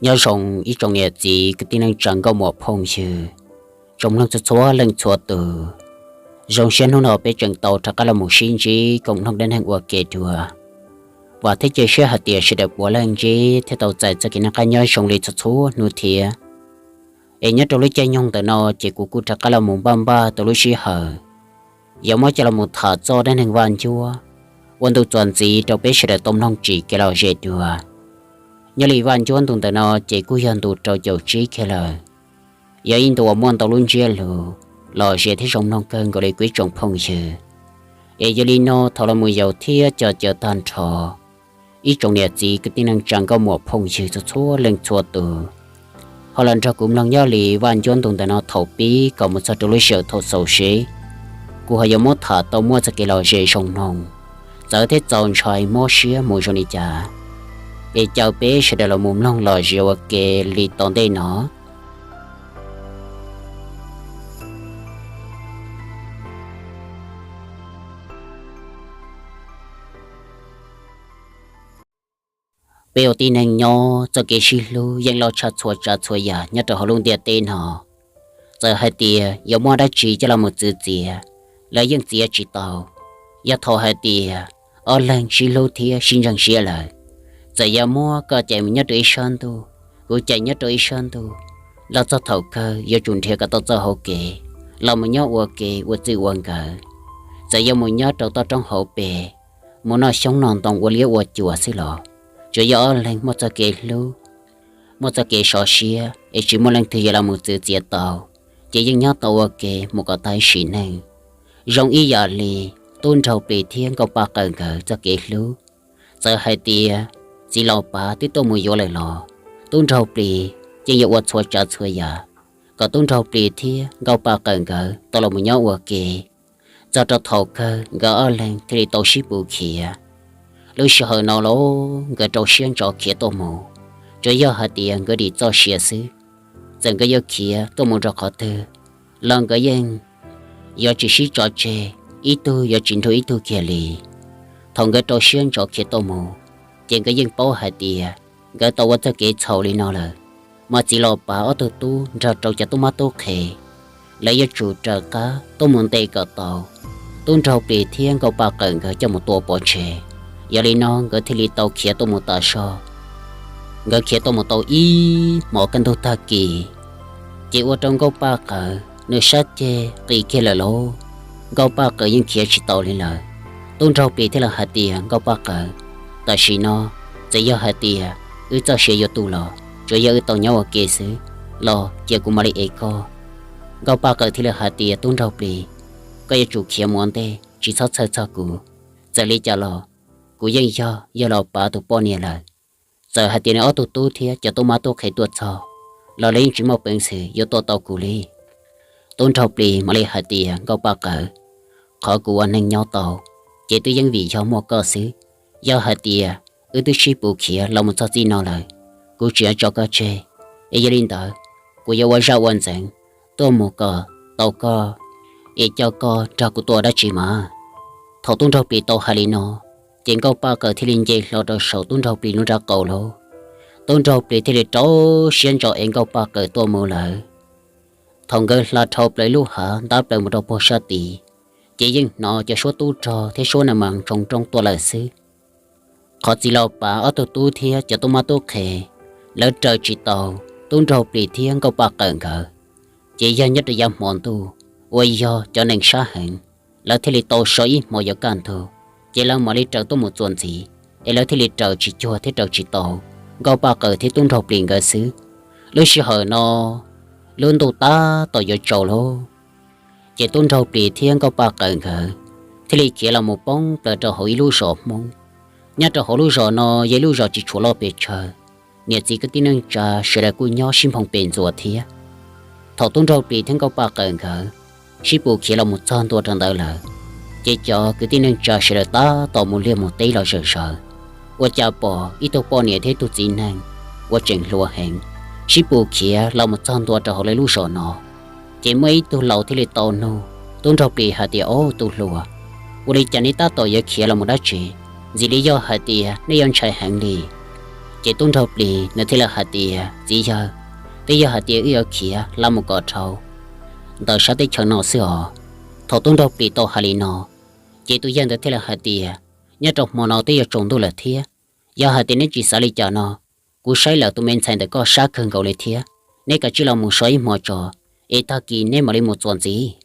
Nyob zoo ib tsoom niam txiv kwv tij neej tsa nkauj muam phooj ywg, tsoom mloog txhua txhua leej txhua tus. Zoo siab hnub no peb tseem tau rov qab los mus sib ntsib koom mloog dab neeg ua ke dua. Vam thiab cia siab hais tias sawv daws puav leej ntsib thiab tau txais txoj kev noj qab nyob zoo li txhua txhua hnub thiab. Es nyob rau lub caij nyoog ntawm no ces kuv kuj rov qab los mus npaj npaj tau lub sij hawm, yuav muab coj los mus tham txog dab neeg Vaj Ncuab ua ntu txuas ntxiv rau peb sawv daws tau mloog tsim kev lom zem dua. Nyob li Vaj Ncuab ntu ntawm no ces kuj yog ntu rau caum tsib kiag lawm. Yog ib ntu uas muaj ntau lub ntsiab lus lom zem thiab zoo mloog kawg nkaus li kuv ib tsoom phooj ywg. Es yog li no thaum los mus yaus thiab cov caw tag nrho, ib tsoom niam txiv kwv tij neej tsa nkauj muam phooj ywg txhua txhua leej txhua tus, ho los nrog kuv mloog nyob li Vaj Ncuab ntu ntawm no thaum pib kom mus txog rau lub sij hawm thaum xaus seb kuv ho yuav muab tham tau muaj txoj kev lom zem zoo mloog, txawv thiab txaus ntshai mob siab mus zoo li cas. Es caw peb sawv daws los mus mloog lom zem ua ke li tom ntej no. Peb ua tib neeg nyob txoj kev sib hlub yeej loj tshaj txhua tsav txhua yam nyob rau hauv lub ntiaj teb no. Txawm hais tias yuav muaj dab tsi coj los mus txwv txiav, lawv yeej txiav tsis tau. Yog thaum hais tias ob leeg sib hlub thiab sib ntseeg siab lawm, txawm yuav muab koj cais mus nyob rau ib sab ntuj, kuv cais nyob rau ib sab ntuj, los txog thaum kawg yuav tsum nrhiav kom tau txoj hauv kev los mus nyob ua ke ua txij ua nkawm. Txawm yuav mus nyob rau toj roob hauv pes, mus noj xyoob noj ntoo ua liab ua cuam xwb los tsuas yog ob leeg muaj txoj kev hlub, muaj txoj kev sov siab es tsis muaj leej twg yuav los mus txwv txiav tau, ces yeej nyob tau ua ke mus kom tag sim neej. Zoo ib yam li tub nraug plis thiab nkauj paj qawm nkawd txoj kev hlub. Txawm hais tias txiv laus pav twb tuaj mus yuav lawm los tub nraug plis yeej yuav ua txhua tsav txhua yam kom tub nraug plis thiab nkauj paj qawm nkawd tau los mus nyob ua ke, txog rau thaum kawg nkawd ob leeg thiaj li tau sib pus khiav. Lub sij hawm no los nkawd rau siab ntso khiav tuaj mus, tsuas yog hais tias nkawd dim txoj sia xwb. Txawm nkawd yuav khiav tuaj mus rau qhov twg los nkawd yeej yuav tsis sib tso tseg, ib tug yuav tsis nrug ib tug kiag li. Thaum nkawd rau siab ntso khiav tuaj mus, ces nkawd yeej paub hais tias nkawd tau ua txoj kev txhaum li no lawm, mas txiv laus pav ob tug tub nrog rau cov tub mab tub qhe, lawv yuav tsum raws qab tuaj mus ntes kom tau tub nraug plis thiab nkauj paj qawm nkawd coj mus tua pov tseg. Yog li no nkawd thiaj li tau khiav tuaj mus tas zog. Nkawd khiav tuaj mus tau ib hmos kaj ntug tag kis, ces ua rau nkauj paj qawm nws sab ceg qis kiag lawm lauj. Nkauj paj qawm yeej khiav tsis tau li lawm. Tub nraug plis thiaj li hais tias nkauj paj qawm, tam sim no txawm yog hais tias wb txoj sia yuav tu los tsuas yog wb tau nyob ua ke xwb, los cia kuv mam li ev koj. Nkauj paj qawm thiaj li hais tias tub nraug plis, koj yuav tsum khiav mus ua ntej tsis txhob txhawj txog kuv. Txawm li cas los kuv yeej yog yawg laus pav tus poj niam lawm. Txawm hais tias nws ob tug tub thiab cov tub mab tub qhe tuaj txog los lawv yeej tsis muaj peev xwm yuav tua tau kuv li. Tub nraug plis mam li hais tias nkauj paj qawm, qhov kuv ua neeg nyob tau ces twb yeej vim yog muaj koj xwb. Yog hais tias wb twb sib pus khiav los mus txog txij no lawm, kuv tsis tso koj tseg. Es yog li ntawd, kuv yuav ua zaj ua ntxeev tuaj mus kom tau koj, es coj koj nrog kuv tua dab tsi mas. Thaum tub nraug plis tau hais li no, ces nkauj paj qawm thiaj li nce hlo rau saum tub nraug plis lub nrab qaum lauj. Tub nraug plis thiaj li rau siab ntso ev nkauj paj qawm tuaj mus lawm. Thaum nkawd hla dhau plaws lub hav ntab plaws mus rau puag sab tid, ces yeej hnov cov suab tub rog thiab suab nees mas ntsoog roob tuaj lawm xwb. Qhov txiv laus pav ob tug tub thiab cov tub mab tub qhe, lawv raws tsis tau tub nraug plis thiab nkauj paj qawm nkawd, ces yog nyob rau yav hmo ntuj uas yog cov nees sab heev, lawv thiaj li tau so ib hmo yuav kaj ntug, ces lawv mam li raws tuaj mus txuas ntxiv, es lawv thiaj li raws tsis cuag thiab raws tsis tau nkauj paj qawm thiab tub nraug plis nkawd xwb. Lub sij hawm no lub ntuj tab tom yuav tsaus lauj, ces tub nraug plis thiab nkauj paj qawm nkawd thiaj li khiav los mus poob plaws rau hauv ib lub zos Hmoob. Nyob rau hauv lub zos no yog ib lub zos tsis tshua loj pes tsawg, niam txiv kwv tij neej tsa sawv daws kuj nyob sib nphoo pes ntxuas thiab. Thaum tub nraug plis thiab nkauj paj qawm nkawd sib pus khiav los mus txog ntua rau ntawd lawm, ces cov kwv tij neej tsa sawv daws tab tom mus liag mus teb los zawm zaws, ua cas pom ib tug poj niam thiab ib tug txiv neej uas tseem hluas heev sib pus khiav los mus txog ntua rau hauv lawv lub zos no. Ces muaj ib tug laus thiaj li tau nug tub nraug plis hais tias, Au, tus hluas, ua li cas nej tab tom yuav khiav los mus dab tsi? Ntxim li yog hais tias nej yuav ntshai heev li. Ces tub nraug plis nws thiaj li hais tias, Txiv yawg, twb yog hais tias wb yuav khiav hla mus kom dhau ntawm sab teb chaws no xwb os. Thaum tub nraug plis tau hais li no, ces tus yawg ntawd thiaj li hais tias, Nyob rau hmo no twb yuav tsaus ntuj lawm thiab, yog hais tias neb tsis xav li cas no, kuv saib lawm tus me ntxhais ntawm koj sab kawg nkaus li thiab, neb kav tsij los mus so ib hmo tso, es tag kis neb mam li mus txuas ntxiv.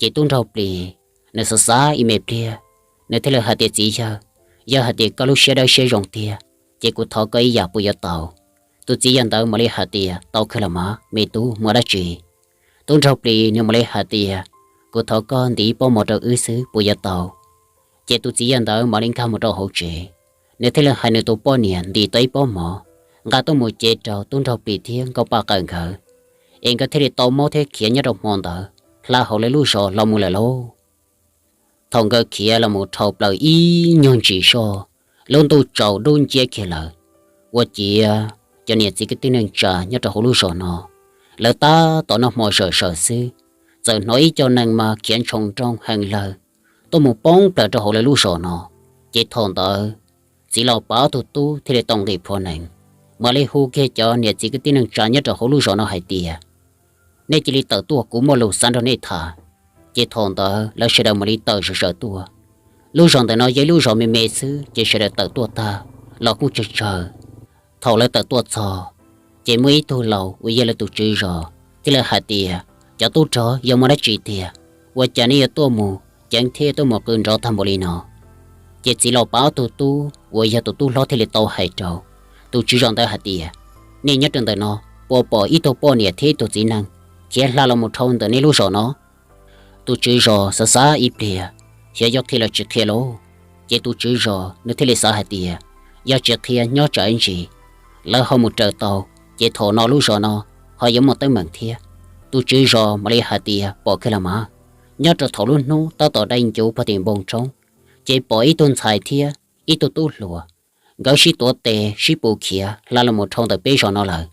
Ces tub nraug plis nws xav xav ib me pliag, nws thiaj li hais tias, Txiv yawg, yog hais tias koj lub siab dawb siab zoo tiag, ces kuv thov koj ib yam puas yuav tau? Tus txiv yawg ntawd mam li hais tias, Tau kawg los mas me tub, muaj dab tsi? Tub nraug plis nws mam li hais tias, Kuv thov koj ntim ib pob mov rau wb xwb puas yuav tau? Ces tus txiv yawg ntawd mam li nkag mus rau hauv tsev, nws thiaj li hais nws tus poj niam ntim tau ib pob mov, nqa tuaj mus cev rau tub nraug plis thiab nkauj paj qaws nkawd, es nkawd thiaj li tau mob thiab khiav nyob rau hmo ntawd hla hauv lawv lub zos los mus lawm lauj. Thaum nkawd khiav los mus dhau plaws ib nyuag ntsis zog, lub ntuj tsaus dub nciab kiag lawm. Ua ciav cov niam txiv kwv tij neej tsa nyob rau hauv lub zos no, lawv tab tom noj hmo zawm zaws xwb, txawm hnov ib co neeg mas khiav ntshoo nrooj heev lawg tuaj mus poob plaws rau hauv lawv lub zos no. Ces thaum ntawd, txiv laus Paj ob tug tub thiaj li tau nqis plhuav nees, mam li hu kiag cov niam txiv kwv tij neej tsa nyob rau hauv lub zos no hais tias, Nej cia li tawm tuaj, kuv muaj lus xav nrog nej tham. Ces thaum ntawd lawv sawv daws mam li tawm zom zaws tuaj. Lub zos ntawm no yog ib lub zos me me xwb ces sawv daws tawm tuaj tag los kuj tsawg tsawg. Thaum lawv tawm tuaj txog, ces muaj ib tug laus uas yog lawv tus tswv zos thiaj li hais tias, Cov tub rog, yog muaj dab tsi tiag, ua cas nej yuav tuaj mus ceev thiab tuaj mus qw nrov tag npaum li no? Ces txiv laus Paj ob tug tub uas yog tus tub hlob thiaj li tau hais rau tus tswv zos ntawd hais tias, Nej nyob rau ntawm no puas pom ib tug poj niam thiab ib tug txiv neej khiav hla los mus dhau ntawm nej lub zos no? Tus tswv zos xav xav ib pliag, xyov yuav qhia los tsis qhia lauj. Ces tus tswv zos nws thiaj li xav hais tias, Yog tsis qhia nyob tsam ib ntsis lawv ho mus raws tau, ces thaum no lub zos no ho yuav muaj teeb meem thiab. Tus tswv zos mam li hais tias, Pom kiag los mas. Nyob rau thaum lub hnub tab tom dai ncuv pog tim npoo roob, ces pom ib tug ntxhais thiab ib tug tub hluas, nkawd sib tuav tes sib pus khiav hla los mus dhau ntawm peb zos no lawm.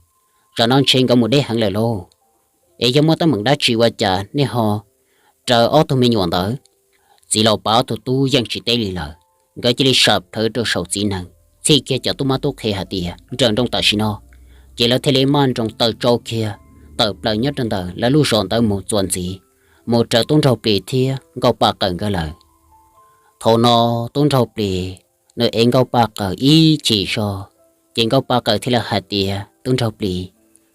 Tsam no ntshe nkawd mus deb heev lawm lauj. Es yog muaj teeb meem dab tsi ua cas nej ho raws ob tug me nyuam ntawd? Txiv laus Paj ob tug tub yeej tsis teb li lawm, nkawd cia li sam plhawv rau saum txiv nees, txhij kiag cov tub mab tub qhe hais tias, Nrawm nroos tam sim no. Ces lawv thiaj li maj nroos taws tsau kiag, tawm plaws nyob rau ntawm lawv lub zos ntawd mus txuas ntxiv, mus raws tub nraug plis thiab nkauj paj qaws nkawd lawm. Thaum no tub nraug plis nws ev nkauj paj qaws ib chim zog, ces nkauj paj qaws thiaj li hais tias, Tub nraug plis,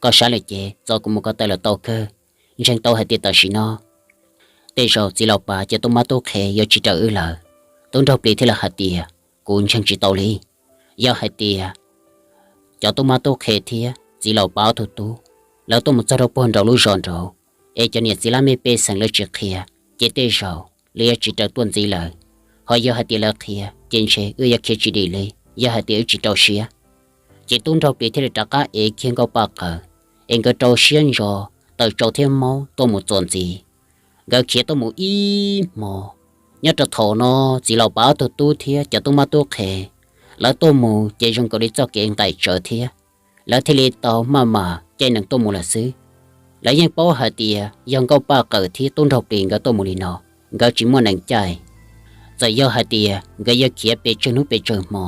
koj sab lawm ces txo kuv mus ko taw los tau kawg. Ntseeg tau hais tias tam sim no tej zaum txiv laus Paj cov tub mab tub qhe yuav tsis raws wb lawm. Tub nraug plis thiaj li hais tias, Kuv ntseeg tsis tau li. Yog hais tias cov tub mab tub qhe thiab txiv laus Paj ob tug tub, lawv tuaj mus txog rau puag nraud lub zos nraud, es cov niam txiv laj mej pej xeem lawv tsis qhia, ces tej zaum lawv yuav tsis raws tuaj ntxiv lawm. Ho yog hais tias lawv qhia, ces ntshe wb yuav khiav tsis dim li, yog hais tias wb tsis rau siab. Ces tub nraug plis thiaj li rov qab ev kiag nkauj paj qaws, es nkawd rau siab ntso taws tsau thiab maub tuaj mus txuas ntxiv. Nkawd khiav tuaj mus ib hmo, nyob rau thaum no txiv laus Paj ob tug tub thiab cov tub mab tub qhe, lawv tuaj mus ces zoo nkaus li txoj kev nqaim tsawv thiab, lawv thiaj li tau maj mam caij nees tuaj mus lawm xwb. Lawv yeej paub hais tias yog nkauj paj qaws thiab tub nraug plis nkawd tuaj mus li no, nkawd tsis muaj nees caij. Txawm yog hais tias nkawd yuav khiav pes tsawg hnub pes tsawg hmo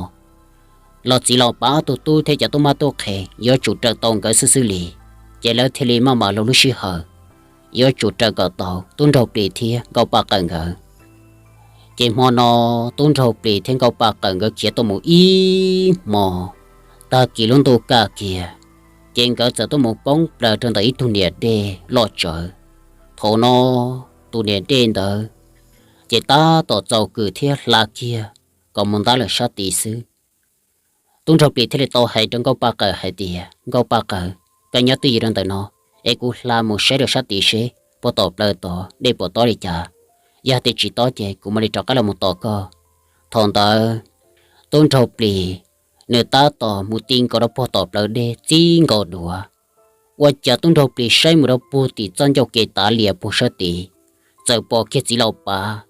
los txiv laus Paj ob tug tub thiab cov tub mab tub qhe yuav tsum raws tau nkawd xwb xwb li. Ces lawv thiaj li maj mam laug lub sij hawm yuav tsum raws kom tau tub nraug plis thiab nkauj paj qaws nkawd. Ces hmo no tub nraug plis thiab nkauj paj qaws nkawd khiav tuaj mus ib hmo, tag kis lub ntuj kaj kiag, ces nkawd txawm tuaj mus poob plaws rau ntawm ib tug niam dej loj tsawv. Thaum no tus niam dej ntawd ces tab tom txaus kws thiab hla kiag kom mus ntab lawm sab tid xwb. Tub nraug plis thiaj li tau hais rau nkauj paj qaws hais tias, Nkauj paj qaws, koj nyob twj ywm rau ntawm no, es kuv hla mus saib rau sab tid seb puag tom plaws tod dej puas tob li cas. Yog tias tsis tob ces kuv mam li rov qab los mus tos koj. Thaum ntawd tub nraug plis nws tab tom mus ti nkaus rau puag tom plaws dej txij nkaus duav. Ua cas tub nraug plis saib mus rau puag tim txoj ncauj kev tav lias puag sab tid, txawm pom kiag txiv laus Paj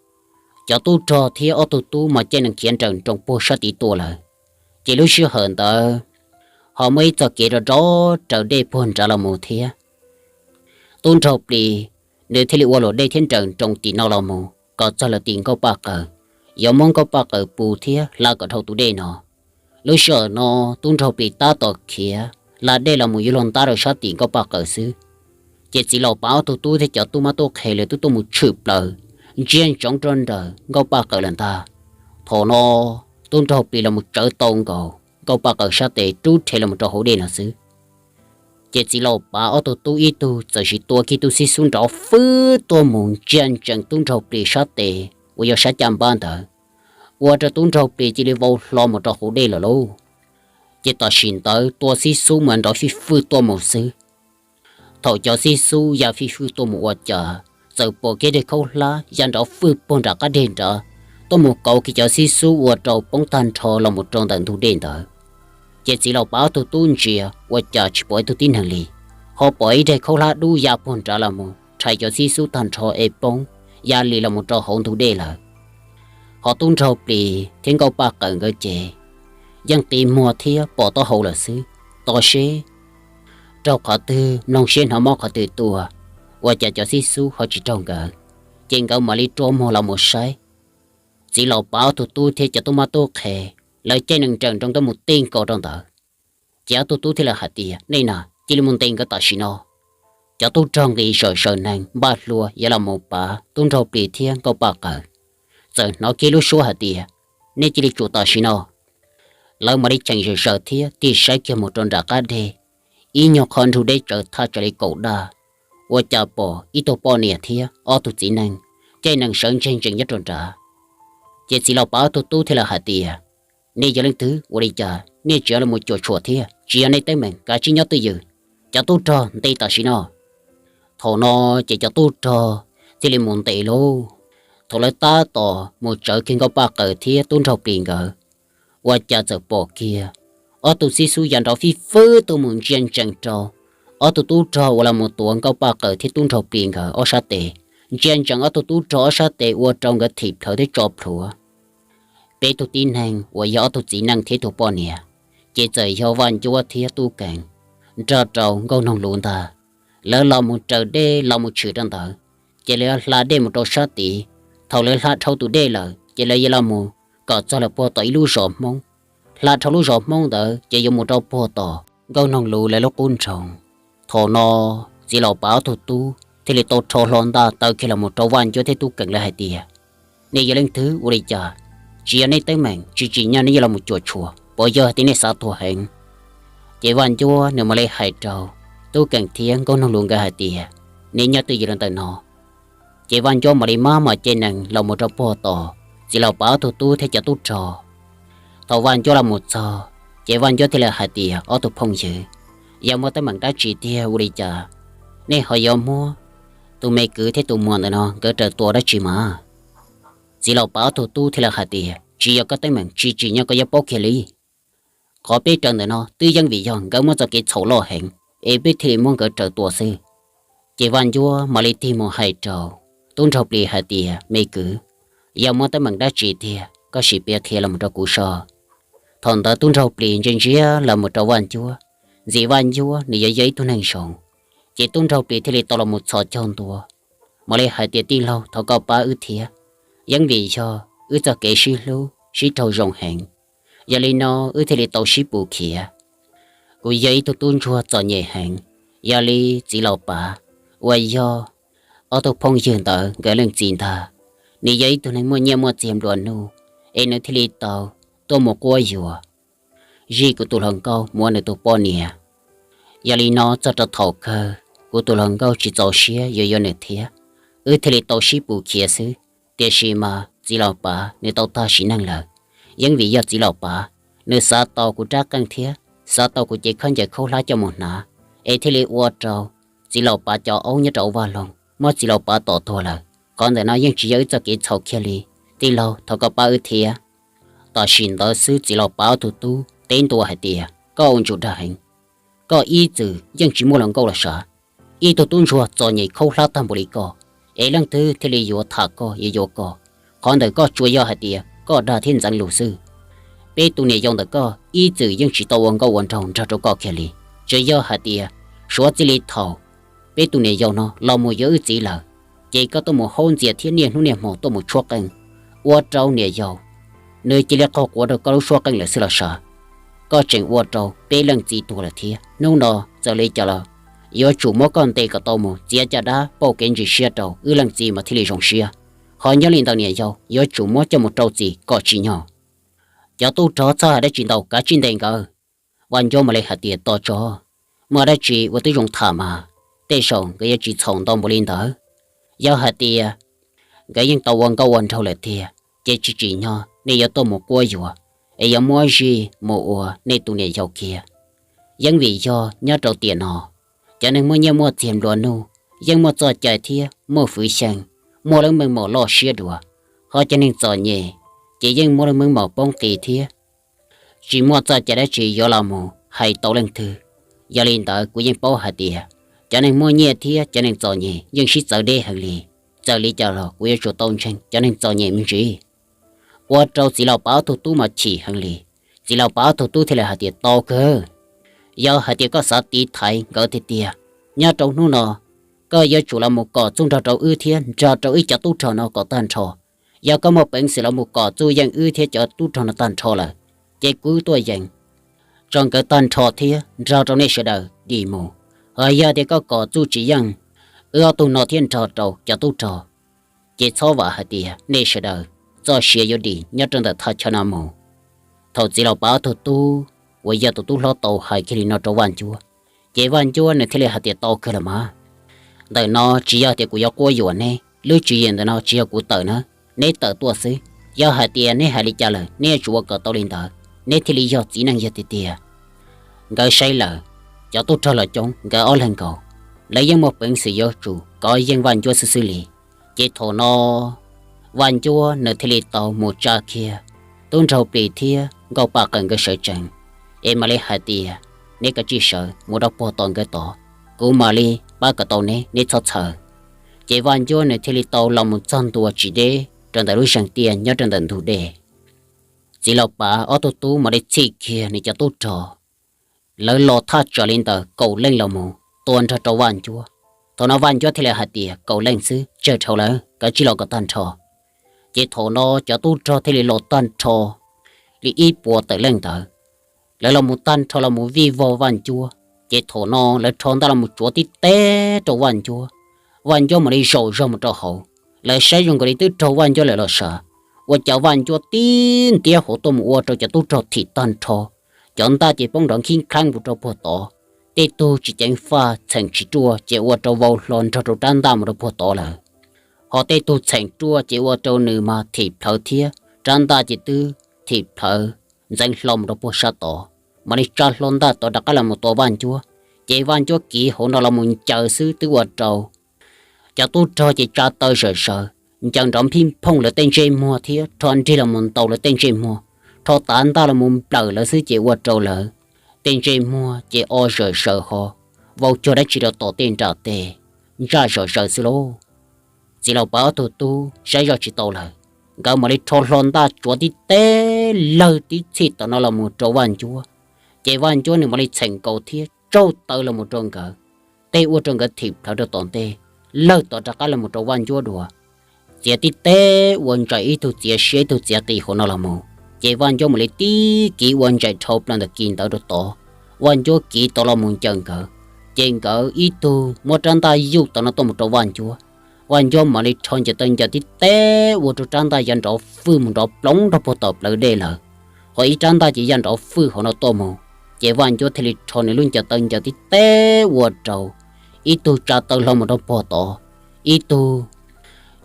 cov tub rog thiab ob tug tub mas caij nees khiav nrawm nroos puag sab tid tuaj lawm. Ces lub sij hawm ntawd ho muaj ib txoj kev rov rov raws dej puag nrad los mus thiab. Tub nraug plis nws thiaj li ua luam dej thiab nrawm nroos tim no los mus kom txog lawm tim nkauj paj qaws, yuav muab nkauj paj qaws pus thiab hla kom dhau tus dej no. Lub sij hawm no tub nraug plis tab tom khiav hla dej los mus yuav luag ntab rau sab tim nkauj paj qaws xwb, ces txiv laus pav ob tug tub thiab cov tub mab tub qhe lawv twb tuaj mus tshwm plaws ntsia ntsoov rau nraws nkauj paj qaws lawm ntag. Thaum no tub nraug plis los mus tsawv tau nkaus nkauj paj qaws sab tes rub rhe los mus rau hauv dej no xwb. Ces txiv laus pav ob tug tub ib tug txawm sim tua kiag tub xib xub nrov fwb tuaj mus ntsia ntsees tub nraug plis sab tes uas yog sab caj npab ntawd, ua rau tub nraug plis cia li vau hlo mus rau hauv dej lawm lauj. Ces tam sim ntawd tua xib xub mas nrov fij fwj tuaj mus xwb. Thaum cov xib xub ya fij fwj tuaj mus ua cas, txawm pom kiag daim khaub hlab ya nrov fwj puag nram qab deg nrad, tuaj mus kauv kiag cov xib xub ua rau poob tag nrho los mus rau ntawm ntug dej ntawd. Ces txiv laus pav ob tug tub ntsia ua cas tsis pom ib tug tib neeg li, ho pom ib daim khaub hlab dub ya puag nrad los mus rhais cov xib xub tag nrho es poob ya li los mus rau hauv ntug dej lawm. Ho tub nraug plis thiab nkauj paj qaws nkawd ces yeej qi muag thiab pom taub hau lawm xwb. Tos seb raug qhov twg, mloog seb hnov mob qhov twg tua, ua cas cov xib xub ho tsis raug nkawd, ces nkawd mam li rua muag los mus saib. Txiv laus pav ob tug tub thiab cov tub mab tub qhe, lawv caij nees nrawm nroos tuaj mus tej nkaus rau ntawd. Ces ob tug tub thiaj li hais tias, nej na, cia li mus ntes nkawd tam sim no. Cov tub rog nqis zawm zaws neeg npaj hlua yuav los mus pav tub nraug plis thiab nkauj paj qaws, txawm hnov kiag lub suab hais tias, nej cia li tsum tam sim no. Lawv mam li cheem zawm zaws thiab tig saib kiag mus rau nram qab deg, ib nyuag qhov nrug deb tsawv thaj tsam li kaum daj, ua cas pom ib tug poj niam thiab ob tug txiv neej caij nees sawv ntseg ntsees nyob rau nrad. Ces txiv laus pav ob tug tub thiaj li hais tias, nej yog leej twg ua li cas nej tseem los mus cuam tshuam thiab? Tsis yog nej teeb meem, kav tsij nyob twj ywm. Cov tub rog ntes tam sim no. Thaum no ces cov tub rog thiaj li mus ntes lauj. Thaum lawv tab tom mus tsawv kiag nkauj paj qaws thiab tub nraug plis nkawd, ua cas txawm pom kiag ob tug xib xub ya nrov fij fwb tuaj mus ntsia ntsees rau ob tug tub rog uas los mus tuav nkauj paj qaws thiab tub nraug plis nkawd ob sab tes. Ntsia ntsees ob tug tub rog ob sab tes ua rau nkawd thim plhawv thiab tso plhuav. Peb tug tib neeg uas yog ob tug txiv neej thiab ib tug poj niam, ces txawm yog Vaj Ncuab thiab Tub Kees nrog rau Nkauj Noog Luv ntag. Lawv los mus raws dej los mus tshwm rau ntawd, ces lawv hla dej mus rau sab tid. Thaum lawv hla dhau tus dej lawm ces lawv yuav los mus kom txog lawm puag tom ib lub zos Hmoob. Hla dhau lub zos Hmoob ntawd ces yuav mus rau puag tom Nkauj Noog Luv lawv lub qub nroog. Thaum no txiv laus pav ob tug tub thiaj li tau rho hlo ntaj taw kiag los mus rau Vaj Ncuab thiab Tub Kees lawv hais tias, nej yog leej twg ua li cas? Tsis yog nej teeb meem, tsis tsim nyog nej yuav los mus cuam tshuam, puas yog hais tias nej xav tuag heev? Ces Vaj Ncuab nws mam li hais rau Tub Kees thiab Nkauj Noog Luv nkawd hais tias, nej nyob twj ywm los ntawm no. Ces Vaj Ncuab mam li maj mam caij nees los mus rau puag tom txiv laus pav ob tug tub thiab cov tub rog. Thaum Vaj Ncuab los mus txog, ces Vaj Ncuab thiaj li hais tias, ob tug phooj ywg, yog muaj teeb meem dab tsi tiag ua li cas nej ho yuav muab tus me kwv thiab tus muam ntawm no nkawd raws tua dab tsi mas? Txiv laus pav ob tug tub thiaj li hais tias, tsis yog koj teeb meem, tsis tsim nyog koj yuav paub kiag li. Qhov peb raws ntawm no twb yeej vim yog nkawd muaj txoj kev txhaum loj heev, es peb thiaj li muab nkawd raws tua xwb. Ces Vaj Ncuab mam li tig mus hais rau Tub Nraug Plis hais tias, me kwv, yog muaj teeb meem dab tsi tiag koj sim piav qhia los mus rau kuv soj. Thaum ntawd Tub Nraug Plis ntsia ntsia los mus rau Vaj Ncuab, ntxim Vaj Ncuab nws yuav yog ib tug neeg zoo. Ces Tub Nraug Plis thiaj li tau los mus txhos caug ntua, mam li hais tias, tij laug, thov koj pab wb thiab. Yeej vim yog wb txoj kev sib hlub sib raug zoo heev, yog li no wb thiaj li tau sib pus khiav. Kuv yog ib tug tub ntsuag txom nyem heev, yog li txiv laus pav uas yog ob tug phooj ywg ntawd nkawd leej txiv ntag, nws yog ib tug neeg muaj nyiaj muaj txiag nplua nuj, es nws thiaj li tau tuaj mus quab yuam zij kuv tus hluas nkauj mus ua nws tus poj niam. Yog li no txog rau thaum kawg kuv tus hluas nkauj tsis txaus siab yuav yuav nws thiab, wb thiaj li tau sib pus khiav xwb. Tiam sis mas txiv laus pav nws tau tag sim neej lawm. Yeej vim yog txiv laus pav nws xav tau kuv rab qeej thiab xav tau kuv cev khaub ncaws khaub hlab coj mus hnav, es thiaj li ua rau txiv laus pav cov aub nyob rau vaj loog muab txiv laus pav tom tuag lawm. Qhov ntawm no yeej tsis yog wb txoj kev txhaum kiag li. Tij laug, thov koj pab wb thiab. Tam sim ntawd xwb txiv laus pav ob tug tub teb ntua hais tias, koj ua ntsuj dag heev. Koj ib txwm yeej tsis muaj hluas nkauj los sav. Ib tug tub ntsuag txom nyem khaub hlab tag npaum li koj, es leej twg thiaj li yuav tham koj yuav yuav koj? Qhov ntawm koj tsuas yog hais tias koj dag thiab ntxeev lus xwb. Peb tus niam yau ntawm koj ib txwm yeej tsis tau ua nkauj ua nraug nrog rau koj kiag li. Tsuas yog hais tias suav txij li thaum peb tus niam yau no los mus yuav wb txiv lawm, ces koj tuaj mus haub ntxias thiab niaj hnub niaj hmo tuaj mus tshuab qeej, ua rau niam yau nws cia li qaug quav rau koj lub suab qeej lawm xwb los sav. koj tseem ua rau peb leej txiv tuag lawm thiab. Hnub no txawm li cas los yuav tsum muab koj ntes kom tau mus txiav caj dab pauj kev ntsis siab rau wb leej txiv mas thiaj li zoo siab. Ho nyob li ntawm niam yau yuav tsum muab coj mus rau txim kom tsim nyog. Cov tub rog txhob hais dab tsi ntau, kav tsij ntes nkawd. Vaj Ncuab mam li hais tias, Tos tso, muaj dab tsi ua tib zoo tham mas, tej zaum nkawd yuav tsis txhaum ntau npaum li ntawd. Yog hais tias nkawd yeej tau ua nkauj ua nraug lawm tiag, ces tsis tsim nyog nej yuav tuaj mus quab yuam es yuav muab zij mus ua nej tus niam yau kiag. Yeeb vim yog nyob rau tiam no, cov neeg muaj nyiaj muaj txiag nplua nuj yeej muaj txoj cai thiab muaj fwv xyeej, muaj lub meej mom loj siab dua. Ho cov neeg txom nyem ces yeej muaj lub meej mom poob qis thiab, tsis muaj txoj cai dab tsi yuav los mus hais tau leej twg. Yog li ntawd kuv yeej paub hais tias cov neeg muaj nyiaj thiab cov neeg txom nyem yeej sib txawv deb heev li. Txawm li cas los kuv yuav tsum tau ntseeg cov neeg txom nyem me ntsis. Ua rau txiv Laus Pav ob tug tub mas chim heev li. Txiv Laus Pav ob tug tub thiaj li hais tias, Tau kawg, yog hais tias koj xav tiv thaiv nkawd tiag tiag, nyob rau hnub no koj yuav tsum los mus kom Txuj nrog rau wb thiab nrog rau wb cov tub rog no kom tag nrho. Yog koj muaj peev xwm los mus kom Txuj yeej wb thiab cov tub rog no tag nrho lawm, ces kuv tuaj yeem tso nkawd tag nrho thiab nrog rau nej sawv daws dim mus. Ho yog tias koj kom Txuj tsis yeej wb ob tug no thiab nrog rau cov tub rog, ces txhob vam hais tias nej sawv daws txoj sia yuav dim nyob rau ntawm thaj chaw no mus. Thaum txiv Laus Pav ob tug tub uas yog tus tub hlob tau hais kiag li no rau Vaj Ncuab, ces Vaj Ncuab nws thiaj li hais tias, Tau kawg los mas, ntawm no tsis yog tias kuv yuav quab yuam neb, lub tswv yim ntawm no tsis yog kuv tawm na, neb tawm tuaj xwb. Yog hais tias neb hais li cas lawm neb yuav tsum ua kom tau li ntawd, neb thiaj li yog txiv neej yog tiag tiag. Nkawd saib lawm, cov tub rog los coob, nkawd ob leeg nkaus, lawv yeej muaj peev xwm yuav tsum kov yeej Vaj Ncuab xwb xwb li. Ces thaum no Vaj Ncuab nws thiaj li tau mus tsa kiag tub nraug plis thiab nkauj paj qees nkawd sawv tsees, es mam li hais tias, Neb kav tsij sawv mus rau puag tom nkawd tod, kuv mam li pab kom tau neb, neb txhob txhawj. Ces Vaj Ncuab nws thiaj li tau los mus txog ntua tsis deb rau ntawm lub zeeg tiaj nyob rau ntawm ntug dej. Txiv Laus Pav ob tug tub mam li txhij kiag nws cov tub rog, lawv los thaj tsam li ntawm kaum leej los mus tua nrog rau Vaj Ncuab. Thaum no Vaj Ncuab thiaj li hais tias, Kaum leej xwb, tsawg dhau lawm, kav tsij los kom tag nrho. Ces thaum no cov tub rog thiaj li los tag nrho li ib puas tawm leej ntawd. Lawv los mus tag nrho los mus vij vog Vaj Ncuab, ces thaum no lawv rho ntaj los mus tsuav tib teb rau Vaj Ncuab. Vaj Ncuab mam li zaum zog mus rau hauv, lawv saib zoo nkaus li twb raug Vaj Ncuab lawm los sav. Ua cas Vaj Ncuab tib ntiab hauv tuaj mus ua rau cov tub rog thim tag nrho, cov ntaj ces poob nrov nkhib kheeb mus rau puag tod. Tej tug tsis ceev faj txheem tsis ruaj ces ua rau vau hlo nrog rau rab ntaj mus rau puag tod lawm. Ho tej tug txheem ruaj ces ua rau nws mas thim plhawv thiab rab ntaj ces twb thim plhawv ntxeev hlo mus rau puag sab tod, mam li tsa hlo ntaj tod rov qab los mus tua Vaj Ncuab. Ces Vaj Ncuab kiv hauv no los mus ncaws xwb twb ua rau cov tub rog ces tsa taw zawm zaws, ncaws nrov nphij nphooj lawv tej ntsej muag thiab rho nrig los mus ntaus lawv tej ntsej muag, rho tav ntaj los mus nplawm lawv xwb ces ua rau lawv tej ntsej muag ces o zawm zaws ho vau cuag dab tsi rau tom tej nram tej, ntsaj zawm zaws xwb lauj. Txiv Laus Pav ob tug tub saib zoj tsis tau lawm, nkawd mam li rho hlo ntaj tsuav tib teb lawg tib txhij tom no los mus rau Vaj Ncuab. Ces Vaj Ncuab nws mam li txheem nkaus thiab tsauj taw los mus rau nkawd, tej ua rau nkawd thim plhawv rau tom ntej, lawg tod rov qab los mus rau Vaj Ncuab dua. Txiav tib teb ua ntsais ib tug txiav siab ib tug txiav qis hauv no los mus, ces Vaj Ncuab mam li tib kiv ua ntsais dhau plaws ntawm kis ntawd rau tod. Vaj Ncuab kiv tod los mus ncaws nkawd, ces nkawd ib tug muab rab ntaj yuj tom no tuaj mus rau Vaj Ncuab. Vaj Ncuab mam li rho ncaws taw ncaws tib teb ua rau rab ntaj ya nrov fwj mus nrov ploov rau puag tom plawv dej lawm. Ho ib rab ntaj ces ya nrov fwj hauv no tuaj mus, ces Vaj Ncuab thiaj li rho nws lub ncaws taw ncaws tib teb ua rau ib tug tsa taw hlo mus rau puag tod, ib tug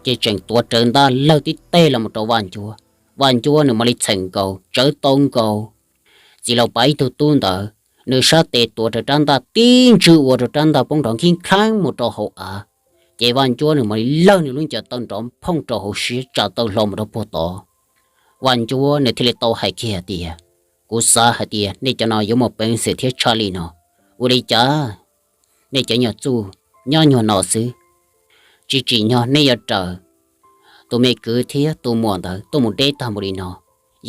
ces tseem tuav rawv ntaj lawg tib teg los mus rau Vaj Ncuab. Vaj Ncuab nws mam li txheem nkaus tsawv tau nkaus txiv Laus Pav ib tug tub ntawd, nws sab tes tuav rawv rab ntaj tib ntswg ua rau rab ntaj poob nrov nkhib kheeb mus rau hauv av. Ces Vaj Ncuab nws mam li lawg nws lub ncaws taw nrov nphooj rau hauv siab tsa taw hlo mus rau puag tod. Vaj Ncuab nws thiaj li tau hais kiag hais tias, Kuv xav hais tias nej cov no yuav muaj peev xwm thiab tshaj li no. Ua li cas nej cov nyuag txuj nyob nyuag no xwb, tsis tsim nyog nej yuav raws tus me kwv thiab tus muam ntawd tuaj mus deb tag npaum li no?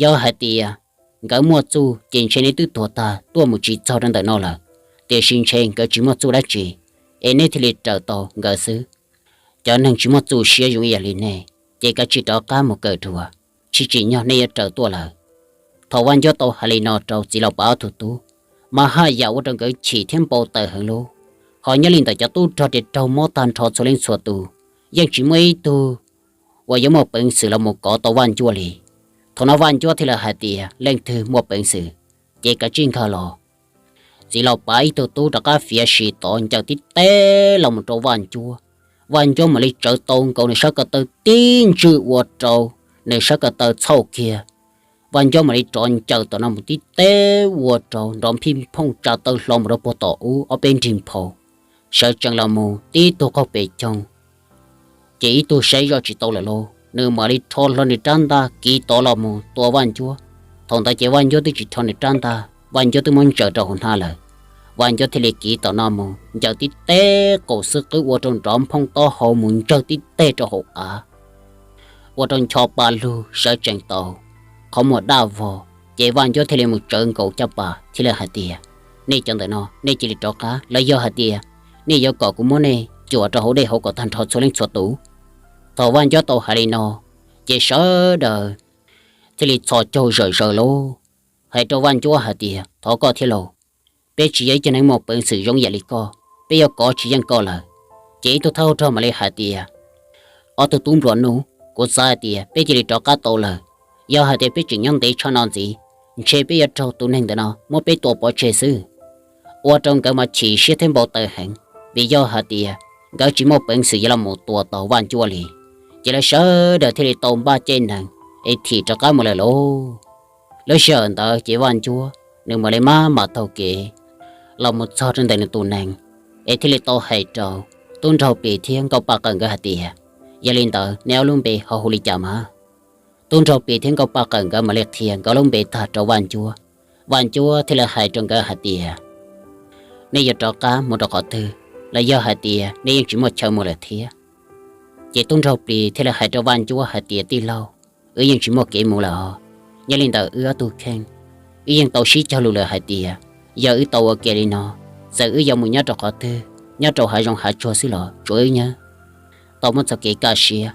Yog hais tias nkawd muaj txuj ces ntshe neb twb tuag tag tuaj mus tsis txog rau ntawm no lawm, tiam sis ntshe nkawd tsis muaj txuj dab tsi, es neb thiaj li raws tau nkawd xwb. Cov neeg tsis muaj txuj siab zoo ib yam li nej, ces kav tsij rov qab mus kawm dua, tsis tsim nyog nej yuav raws tuaj lawm. Thaum Vaj Ncuab tau hais li no rau txiv Laus Pav ob tug tub, mas haj yam ua rau nkawd chim thiab npau taws heev lub. Ho nyob li ntawm cov tub rog ris raug mob tag nrho txhua leej txhua tus, yeej tsis muaj ib tug uas yuav muaj peev xwm los mus kov tau Vaj Ncuab li. Thaum no Vaj Ncuab thiaj li hais tias leej twg muaj peev xwm, ces kav tsij nkag los. Txiv Laus Pav ib tug tub rov qab fiav sim tod ncaws tib teg los mus rau Vaj Ncuab. Vaj Ncuab mam li tsawv tau nkaus nws sab ko taw tib ntswj ua rau nws sab ko taw txhauj kiag. Vaj Ncuab mam li rov ncaws tom no mus tib teg ua rau nrov phij phooj tsa taw hlo mus rau puag tom ub ob peb nrig nphau, sawv tsees los mus tib tug qaug pes coog, ces ib tug saib zoj tsis tau lawm lauj, nws mam li rho hlo nws rab ntaj kiv tod los mus tua Vaj Ncuab. Thaum ntawd ces Vaj Ncuab twb tsis rho nws rab ntaj, Vaj Ncuab twb muab ntsaws rau hauv hnab lawm. Vaj Ncuab thiaj li kiv tom no mus ncaws tib teg qaum xwb qwb ua rau nrov phooj taub hau mus ntsawg tib teg rau hauv av, ua rau ncho pa lug sawv tsees tau, qhov muag daj vog. Ces Vaj Ncuab thiaj li mus tsawv nkaus caj pas thiaj li hais tias, nej cov ntawm no nej cia li rov qab, los yog hais tias nej yuav kom kuv muab nej cuam rau hauv dej hauv kom tag nrho txhua leej txhua tus. Thaum Vaj Ncuab tau hais li no, ces sawv daws thiaj li txhos caug zawm zaws lauj, hais rau Vaj Ncuab hais tias, thov koj thiab lauj, peb tsis yog ib cov neeg muaj peev xwm zoo yam li koj, peb yuav kov tsis yeej koj lawm. Ces ib tug thawj hauv rog mam li hais tias, ob tug tub nplua nuj, kuv xav hais tias peb cia li rov qab tau lawm. Yog hais tias peb tseem nyob ntev tshaj no ntxiv, ntshe peb yuav raug tus neeg ntawm no muab peb tua pov tseg xwb. Ua rau nkawd mas chim siab thiab npau taws heev, vim yog hais tias nkawd tsis muaj peev xwm yuav los mus tua tau Vaj Ncuab li. Ces lawv sawv daws thiaj li tau npaj caj nees es thim rov qab mus lawm lauj. Lub sij hawm ntawd ces Vaj Ncuab nws mam li maj mam taug kev los mus txog rau ntawm nws tus nees, es thiaj li tau hais rau Tub Nraug Plis thiab Nkauj Paj Qawm nkawd hais tias, yog li ntawd neb ob lub npe ho hu li cas mas? Tub Nraug Plis thiab Nkauj Paj Qawm nkawd mam li qhia nkawd lub npe tag rau Vaj Ncuab. Vaj Ncuab thiaj li hais rau nkawd hais tias, nej yuav rov qab mus rau qhov twg, los yog hais tias nej yeej tsis muaj chaw mus lawm thiab? Ces Tub Nraug Plis thiaj li hais rau Vaj Ncuab hais tias, tij laug, wb yeej tsis muaj kev mus lawm os. Nyob li ntawm wb ob tug kheej, wb yeej tau sib cog lus lawm hais tias, yog wb tau ua ke li no, txawm wb yuav mus nyob rau qhov twg, nyob rau hav zoov hav tsuag xwb los tsuav wb nyob. Tau muaj txoj kev kaj siab,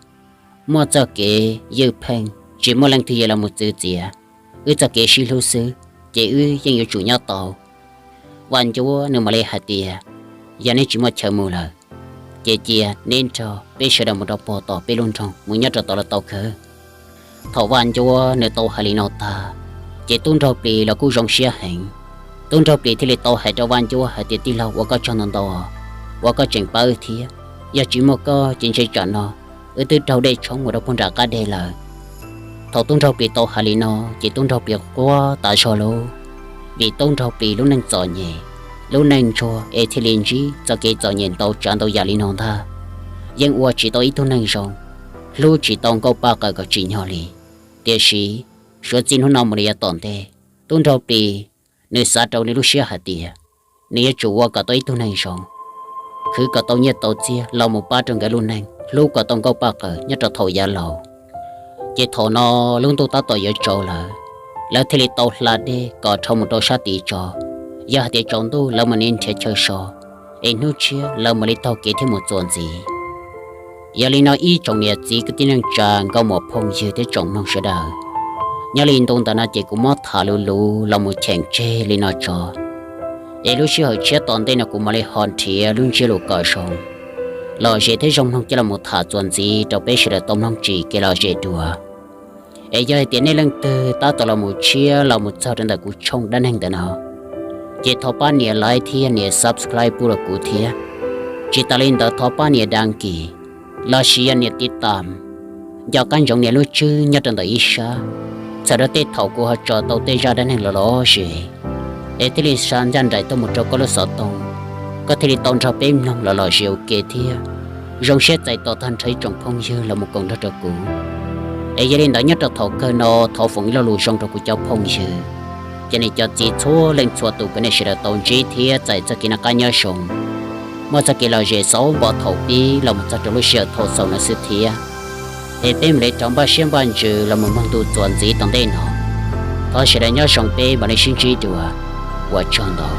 muaj txoj kev ywj pheej, tsis muaj leej twg yuav los mus txwv txiav wb txoj kev sib hlub xwb, ces wb yeej yuav tsum nyob tau. Vaj Ncuab nws mam li hais tias, yog neb tsis muaj chaw mus lawm, ces cia neb nrog peb sawv daws mus rau puag tom peb lub nroog mus nyob rau tom lawv tau kawg. Thaum Vaj Ncuab nws tau hais li no tag, ces Tub Nraug Plis los kuj zoo siab heev. Tub Nraug Plis thiaj li tau hais rau Vaj Ncuab hais tias, tij laug, ua koj tsaug ntau ntau, ua koj tseem pab wb thiab. Yog tsis muaj koj ces ntshe tsam no wb twb raug dej tshoob mus rau puag nram qab deg lawm. Thaum Tub Nraug Plis tau hais li no, ces Tub Nraug Plis quaj tas zog lauj, vim Tub Nraug Plis lub neej txom nyem, lub neej ntsuag es thiaj li ntsib txoj kev txom nyem ntau tsav ntau yam li no ntag. Yeej ua tsis tau ib tug neeg zoo, hlub tsis tau Nkauj Paj Qawm kom tsim nyog li. Tiam sis suav txij hnub no mus li yav tom ntej, Tub Nraug Plis nws xav rau nws lub siab hais tias, nws yuav tsum ua kom tau ib tug neeg zoo, khwv kom tau nyiaj tau txiag los mus pab rau nkawd lub neej, hlub kom tau Nkauj Paj Qawm nyob rau thaum yav laus. Ces thaum no lub ntuj tab tom yuav tsaus lawm, lawv thiaj li tau hla dej kom dhau mus rau sab tid tso. Yog hais tias tsaus ntuj lawv mam li nrhiav chaw so, es hnub tshiab lawv mam li taug kev thiab mus txuas ntxiv. Yog li no ib tsoom niam txiv kwv tij neej tsa nkauj muam phooj ywg thiab tsoom mloog sawv daws, nyob li ntu ntawm no ces kuv muab tham luv luv los mus cheem tseg li no tso. Es lub sij hawm tshiab tom ntej no kuv mam li ho nrhiav lub ntsiab lus kom zoo, lom zem thiab zoo mloog coj los mus tham txuas ntxiv rau peb sawv daws tau mloog tsim kev lom zem dua. Es yog hais tias nej leej twg tab tom los mus tshiab los mus txog rau ntawm kuv tshooj dab neeg ntawm no, ces thov pab nias like thiab nias subscribe pub rau kuv thiab. Tsis tas li ntawd thov pab nias đăng ký los sis yog nias tiv tam, nco qab ntsoov nias lub tswb nyob rau ntawm ib sab, txhawm rau tej thaum kuv ho tso tau tej zaj dab neeg los lom zem, es thiaj li xa ncaj nraim tuaj mus rau koj lub xov tooj, koj thiaj li tau nrog peb mloog los lom zem ua ke thiab. Zoo siab txais tos tag nrho ib tsoom phooj ywg los mus koom nrog rau kuv. Es yog li ntawd nyob rau thaum kawg no thov foom ib lo lus zoo rau kuv cov phooj ywg, ces nej cov txiv txhua leej txhua tus kom nej sawv daws tau ntsib thiab txais txoj kev noj qab nyob zoo, muaj txoj kev lom zem xauv npo thaum pib los mus txog rau lub sij hawm thaum xaus no xwb thiab. Es peb mam li rov npaj siab npaj ntsws los mus mloog ntu txuas ntxiv tom ntej no. Thov sawv daws nyob zoo, peb mam li sib ntsib dua. Ua tsaug ntau.